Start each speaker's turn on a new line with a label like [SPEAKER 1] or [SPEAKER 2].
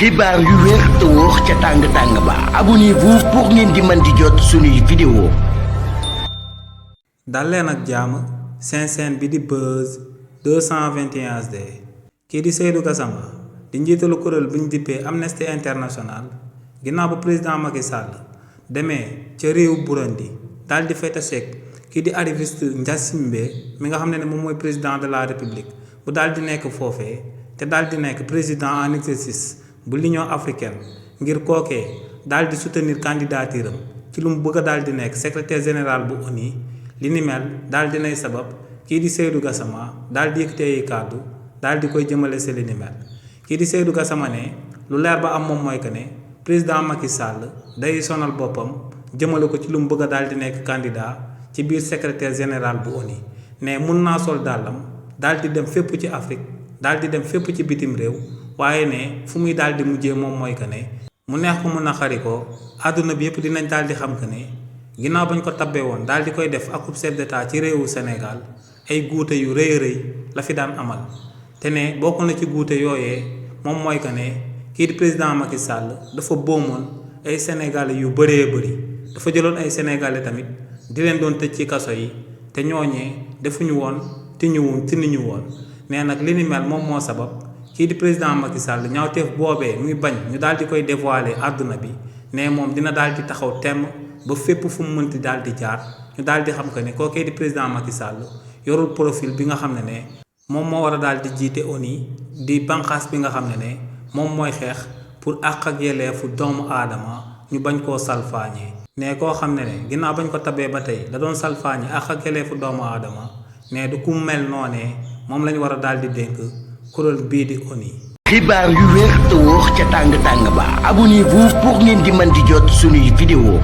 [SPEAKER 1] xibaar yu wér te wóor ca tàng-tàng ba abonnez-vous pour ngeen di mën di jot suñuy vidéo.
[SPEAKER 2] dal leen ak jàmm seen chaîne bi di Buzz 221 HD kii di Seydou Gassama di njiitalu kuréel bu ñu dippee Amnesty International ginnaaw bu président Macky Sall demee ca réew Burundi daal di fay taseeg kii di Ariviste Ndayishimiye mi nga xam ne moom mooy président de la République bu daal di nekk foofee te daal di nekk président en exercice bu l'Union africaine ngir kookee daal di soutenir candidature am ci lu mu bëgg a daal di nekk secrétaire général bu ONU li ni mel daal di nay sabab kii di Seydou Gassama daal di yëkkatee kàddu daal di koy jëmale si li ni mel kii di Seydou Gassama ne lu leer ba am moom mooy que ne président Macky Sall day sonal boppam jëmale ko ci lu mu bëgg a daal di nekk candidat ci biir secrétaire général bu ONU ne mun naa sol dàllam daal di dem fépp ci Afrique daal di dem fépp ci bitim réew. waaye ne fu muy daal di mujjee moom mooy que ne mu neex ko mu naqari ko àdduna bi yëpp dinañ daal di xam que ne ginnaaw bañ ko tabbee woon daal di koy def akub chef d'état ci réewu Sénégal ay guute yu rëy a rëy la fi daan amal te ne bokk na ci guute yooyee moom mooy que ne kii di président Macky Sall dafa boomoon ay sénégalais yu bëree bëri dafa jëloon ay sénégalais tamit di leen doon tëj ci kaso yi te ñooñee defuñu woon tinuñu woon nee nag li ni mel moom moo sabab. kii di président Macky Sall ñaawteef boobee muy bañ ñu daal di koy dévoiler àdduna bi ne moom dina daal di taxaw temm ba fépp fu mu mënti daal di jaar ñu daal di xam que ne kookee di président Macky Sall yorul profil bi nga xam ne moom moo war a daal di jiite ONU di banqaas bi nga xam ne moom mooy xeex pour àq ak yelleefu doomu aadama ñu bañ koo salfaañee ne koo xam ne ginnaaw bañ ko tabee ba tey da doon salfaañe àq ak yelleefu doomu aadama ne du ku mel noonee moom lañu war a daal di dénk kuréel bii di ONU.
[SPEAKER 1] xibaar yu wér te wóor ca tàng-tàng ba abonnez-vous pour ngeen di mën di jot suñuy vidéo.